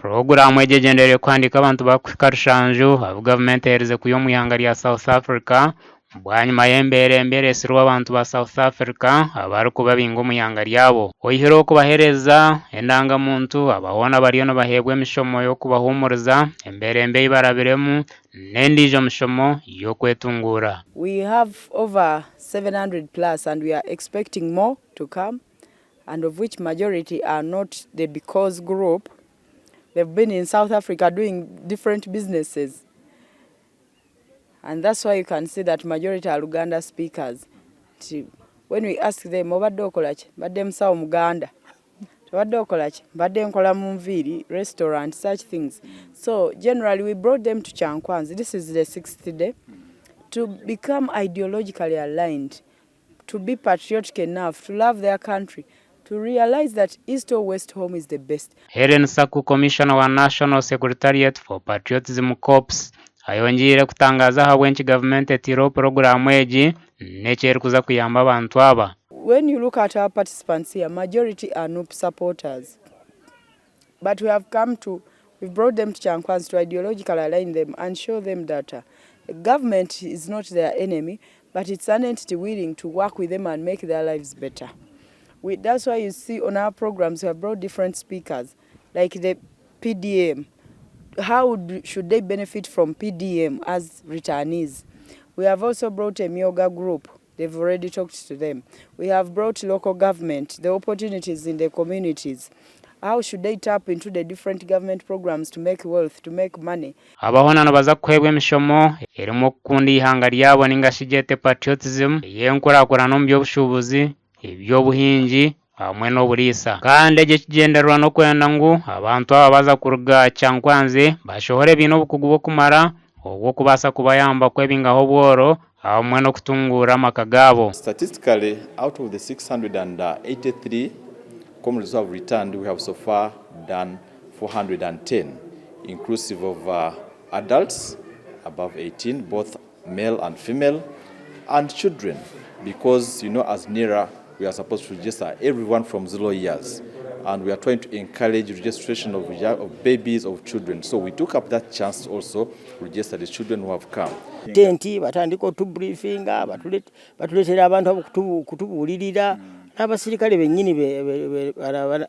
Puroguraamu egi egyendereire kuhandiika abantu barikuhika rushanju abu gavumenti eherize kwiha omu ihanga rya South Africa bwanyima y'embeera embi eretsirwe abantu ba South Africa abarikubabinga omu ihanga ryabo. Oyihireho okubaheereza endanga-muntu, aba hoona bariyo nibaheebwa emishomo y'okubahuumuriza embeera embi ei barabiremu n'endiijo mishomo y'okwetunguura. We have over 700 plus and we are expecting more to come. and of which majority are not the because group they've been in South Africa doing different businesses and that's why you can see that majority are Luganda speakers when we ask them obadde okola ki mbadde musawo muganda tobadde okola ki mbadde nkola mu nviiri restaurant such things so generally we brought them to Kyankwanzi this is the sixth day to become ideologically aligned to be patriotic enough to love their country to realize that east or west home is the best. Hellen Saku, Commissioner wa National Secretariat for Patriotism Corps ayongyeire kutangaza ahabw'enki gavumenti eteireho puroguraamu egi n'eki erikuza kuyamba abantu aba. When you look at our participants here, majority are Nup supporters but we have come to, we've brought them to Kyankwanzi to ideologically align them and show them that the government is not their enemy but it's an entity willing to work with them and make their lives better. We, that's why you see on our programs we have brought different speakers like the PDM. How do, should they benefit from PDM as returnees? We have also brought a Myoga group. They've already talked to them. We have brought local government, the opportunities in the communities. How should they tap into the different government programs to make wealth, to make money? Aba hoona nibaza kuheebwa emishomo erimu okukunda eihanga ryabo ninga shi gyete patriotism, ey'enkurakurana omu by'obushuubuzi, eby'obuhingi hamwe n'oburiisa. Kandi egi ekigyendererwa n'okwenda ngu abantu aba baaza kuruga Kyankwanzi bashohore baine obukugu bw'okumara obw'okubaasa kubayamba kwebingaho obworo hamwe n'okutunguura amaka gaabo. Statistically, out of the 683 comrades who have returned, we have so far done 410, inclusive of adults above 18, both male and female, and children, because you know, as NIRA, we are supposed to register everyone from 0 years. And we are trying to encourage registration of, of babies, of children. So we took up that chance to also register the children who have come. Tenti batandika otubriefinga batuleetera abantu okutubuulirira n'abasirikale bennyini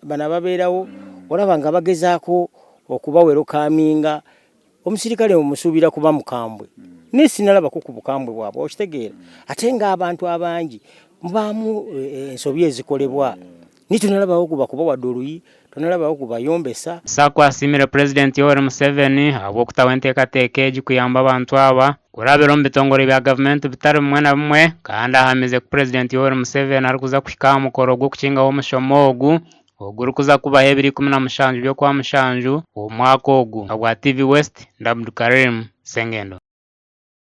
bano ababeerawo olaba nga bagezaako okubawerokaminga omusirikale omusuubira kuba mukambwe naye sinalabako ku bukambwe bwabwe okitegeera ate ng'abantu abangi mubaamu ensobi ezikolebwa naye tonalabawo kubakuba wadde oluyi tonalabawo kubayombesa. Sacco asiimire Purezidenti Yoweri Museveni ahabw'okutaho enteekateeka egi kuyamba abantu aba kurabira omu bitongore bya gavumenti bitari bimwe na bimwe kandi ahamize ku Purezidenti Yoweri Museveni arikuza kuhika aha mukoro gw'okukingaho omushomo ogu ogurikuza kubaho ebiro 17 by'Okwamushanju omwaka ogu. Ahabwa TV West, ndi Abdukarim Sengendo.